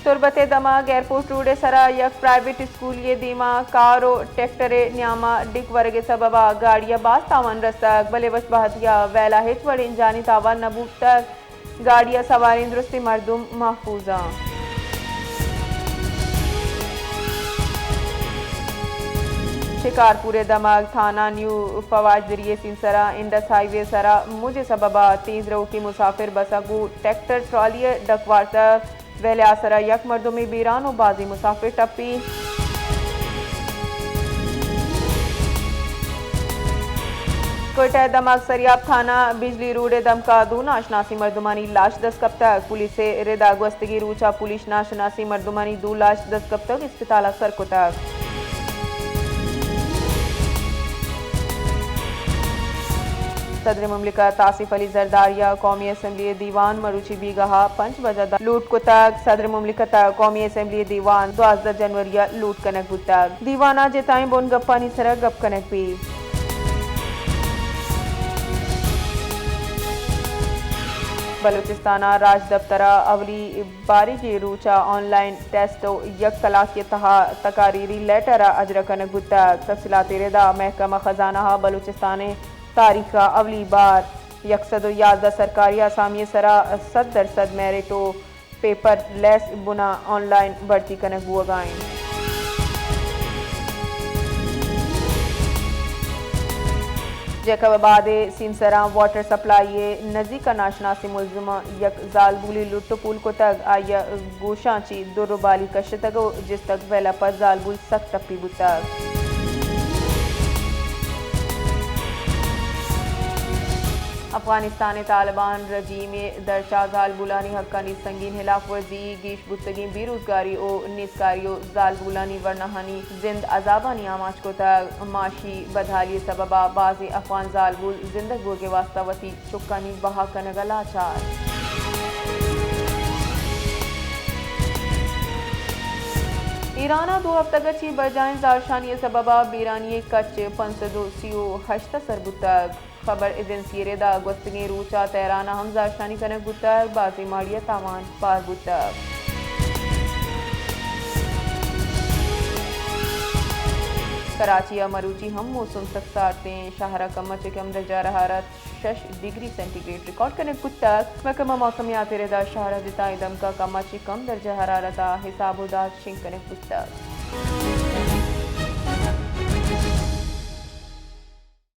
تربت ءِ دمگ airport road ءِ سرا یک پرائیویٹ اسکولی ءِ دیما کار ءُ ٹریکٹر ءِ نیاما ڈیک ورگ ءِ سببا گاڑی ءَ باز تاوان رستگ، بلے وش بہتی ءَ ویلا ہچ وڑیں جانی تاوان نہ بوتگ۔ گاڑی ءَ سواریں درستیں مردم محفوظ اَنت۔ شکارپور ءِ دمگ تھانہ نیو فواج دری ءِ سیمسرا انڈس ہائی وے ءِ سرا موج ءِ سببا تیز روکی مسافر بس ءَ گوں ٹریکٹر ٹرالی ءَ ڈک وارتگ۔ ویل ءِ آسرا یک مردمے بیران ءُ بازیں مسافر ٹپی۔ کوئٹہ ءِ دمگ سریاب تھانہ بجلی روڈ ءِ دمکا دو ناشناسیں مردمانی لاش دست کپتگ۔ پولیس ءِ ردا گوستگیں روچا پولیس ناشناسیں مردمانی دو لاش دست کپتگ، اسپتالا سر کتگ۔ صدر مملکت آصف علی زرداری ءَ قومی اسمبلی ءِ دیوان مروچی بیگاہ ءَ پنچ بجہ ءَ لوٹ کتگ۔ صدر مملکت ءَ قومی اسمبلی ءِ دیوان دوازدہ جنوری ءَ لوٹ کنگ بوتگ۔ دیوان ءَ جتائیں بنگپانی سرا گپ کنگ بیت۔ بلوچستان ءَ راجدپتر ءَ اولی باریگیں روچ ءَ آن لائن ٹیسٹ ءُ یک کلاکے ءِ تہا تقاریری لیٹر ءَ اجرا کنگ بوتگ۔ تفصیلات ءِ ردا محکمہ خزانہ ءَ بلوچستان ءِ تاریخ ءَ اولی بار یک سد ءُ یازدہ سرکاری آسامی ءِ سرا صد درسد میرٹ ءُ پیپر لیس بنا آن لائن بھرتی کنگ بوگا اِنت۔ جیکب آباد ءِ سیمسراں واٹر سپلائی ءِ نزیک ءَ ناشناسیں ملزماں یک زالبولے لٹ ءُ پول کتگ، آئی ءِ گوشاں چہ در ءُ بالی کشتگ ءُ جستگ، ویل ءَ پد زالبول سک ٹپی بوتگ۔ افغانستان ءِ طالبان رژیم ءِ درچا زالبولانی حقانی سنگین ہلاف ورزی، گیش بوتگیں بے روزگاری ءُ نیزکاری ءُ زالبولانی ورناہانی زند عذابانی آماچ کتگ۔ معاشی بدحالی ءِ سببا بازیں افغان زالبول زندگ بوگ ءِ واستہ وتی چکانی بہا کنگ ءَ لاچار۔ ایران ءَ دو ہفتگ ءَ چہ برجاہیں زہرشانی ءِ سببا بیرانی ءِ کچ پنچ سد ءُ سی ءُ ہشت ءَ سر بوتگ۔ خبر ایجنسی ءِ ردا گوستگیں روچ ءَ تہران ءَ ہم زہرشانی کنگ بوتگ، بازیں ماڑی ءَ تاوان بار بوتگ۔ کراچی ءَ مروچی ہم موسم سک سارتیں، شہر ءَ کم ءَ چہ کم درجہ حرارت شش ڈگری سینٹی گریڈ ریکارڈ کنگ بوتگ۔ محکمہ موسمیات ءِ ردا شہر ءَ جتائیں دمکا کم ءَ چہ کم درجہ حرارت ءِ حساب ءُ داد شنگ کنگ بوتگ۔